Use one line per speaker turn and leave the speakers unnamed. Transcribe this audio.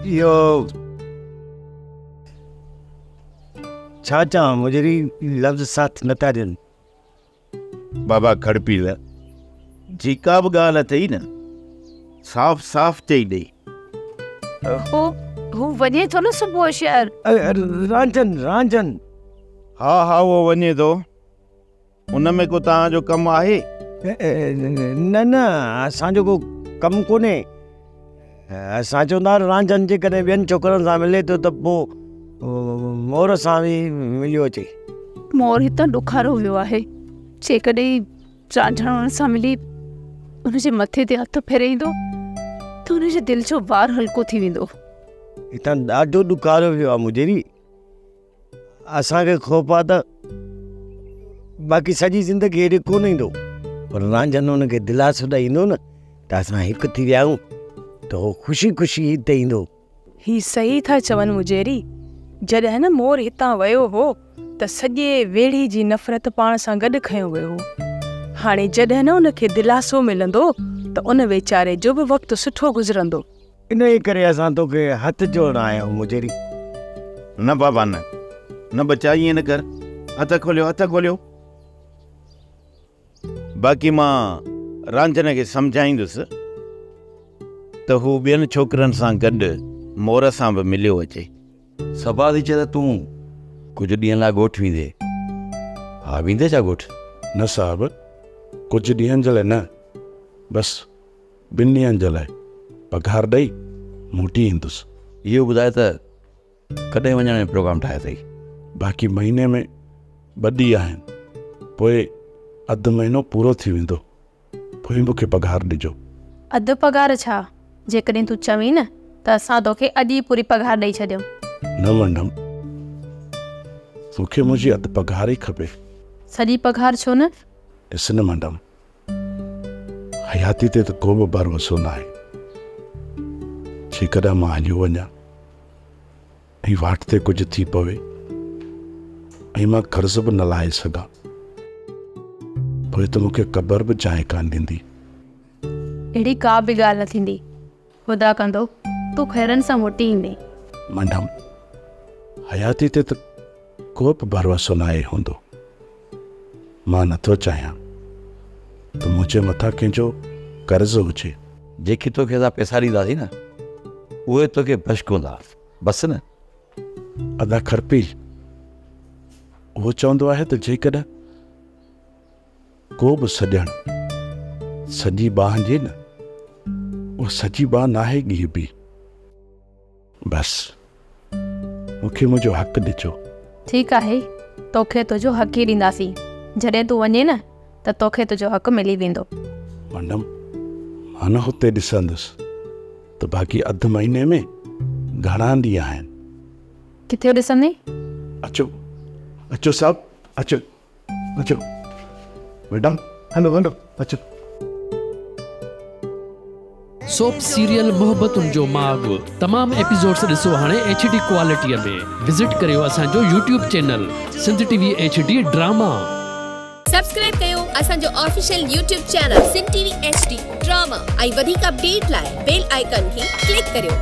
اهو ڇا چوان مجري لفظ ساٿ نٿا ڏين.
بابا کڙپيل، جيڪا به ڳالهه اٿئي نه صاف صاف چئي ڏي.
هو وڃي ٿو نه صبح شهر.
رانجهن رانجهن.
ها ها اهو وڃي ٿو، ان ۾ ڪو توهان جو ڪم آهي؟
نه نه اسان جو ڪو ڪم ڪونهي. اسان چوندا رانجهن جيڪڏهن ٻين ڇوڪرن سان ملي ٿو ته پوء مور سان به مليو اچي.
مور هتان ڏکارو ويو آهي، جيڪڏهن رانجهڻ ان سان ملي ان جي مٿي تي هٿ ڦيري ايندو ته ان جي دل جو بار هلڪو ٿي ويندو.
هتان ڏاڍو ڏکارو ويو آهي مجيري، اسان کي خوف آ ته باقي سڄي زندگي هيڏي ڪونه ايندو، پر رانجهن ان کي دلاسو ڏئي ايندو نه ته اسان هڪ ٿي ويا آهيون ته هو خوشي خوشي هتي ايندو.
هي صحيح ٿا چون مجيري، جڏهن نه مور هتان ويو هو ته سڄي ويڙهي جي نفرت پاڻ سان گڏ کنيو ويو هو. هاڻي جڏهن نه ان کي دلاسو ملندو ته ان ويچاري جو به وقت سٺو گذرندو.
انهيء ڪري اسان توکي هٿ جوڙڻ آيا آهيون مجيري.
نه بابا نه، نه ٻچا ائين نه ڪر، هٿ کوليو هٿ کوليو. باقي مان رانجهن کي سمجهائيندس ته هو ٻين ڇوڪرن سان گڏ مور سان به مليو اچي.
صبا ٿي چئي ته تون ڪجهه ڏينهن لاء ڳوٺ ويندين. ها ويندين ڇا ڳوٺ؟
نه صاحب، ڪجهه ڏينهن جي لاء نه، بس ٻن ڏينهن جي لاء پگهار ڏئي موٽي ايندس.
اهو ٻڌاء ته ڪڏهن وڃڻ جو پروگرام ٺاهيو اٿئي؟
باقي مهيني ۾ ٻه ڏينهن آهن، پوء اڌ مهينو پورو ٿي ويندو، پوء مون کي پگهار ڏجو.
اڌ پگهار ڇا؟ جيڪڏهن تون چوين نه ته اسان توکي اڄ ئي پوري پگهار ڏئي ڇڏيون.
نه مئڊم، مون کي منهنجي اڌ پگهار ئي کپي.
سڄي پگهار ڇو نه؟
ڏس نه مئڊم، حياتي تي ته ڪو به ڀروسو ناهي. جيڪڏهن مان هليو وڃان ۽ واٽ تي ڪجهه ٿي پوي ۽ مان قرض به نه لاهي سگهان، پوء ته مون کي قبر به جاء ڪانه ڏيندي.
اهڙي ڪا به ڳالهه نه ٿيندي. خدا ڪندو تون خيرن سان موٽي ايندين.
مئڊم، حياتي تي ته ڪو به ڀروسو ناهي هوندو. مان نٿو چاهيان ته منهنجي مٿان ڪنهن جو قرض هجي.
جيڪي توکي اسان پئسا ڏينداسين نه، اهي توکي بشڪ هوندا. بس نه؟
ادا کرپيل، اهو چوندو آهي ته جيڪڏهن ڪو به سڄڻ سڄي ٻانهن جي نه، اها سڄي ٻانهن ناهي ڳيهبي. بس مون کي منهنجو حق ڏجو.
ٺيڪ آهي، توکي تنهنجو حق ئي ڏينداسين. جڏهن تون وڃين نه ته توکي تنهنجو حق ملي ويندو.
مئڊم، مان نه هتي ڏسندس ته باقي اڌ مهيني ۾ گهڻا ڏينهن آهن.
ڪٿي ڏسندين؟
اچو اچو صاحب اچو. اچو ميڊم هلو هلو اچو.
سوپ سيريل محبتن جو ماڳ تمام ايپيسوڊس ڏسو هاڻي ايڇ ڊي ڪوالٽي ۾ وزٽ ڪريو اسان جو YouTube channel Sindh T V H D drama.
Subscribe ڪيو اسان جو official YouTube channel Sindh T V H D drama ۽ وڌيڪ اپڊيٽ لاء بيل آئيڪان کي ڪلڪ ڪريو.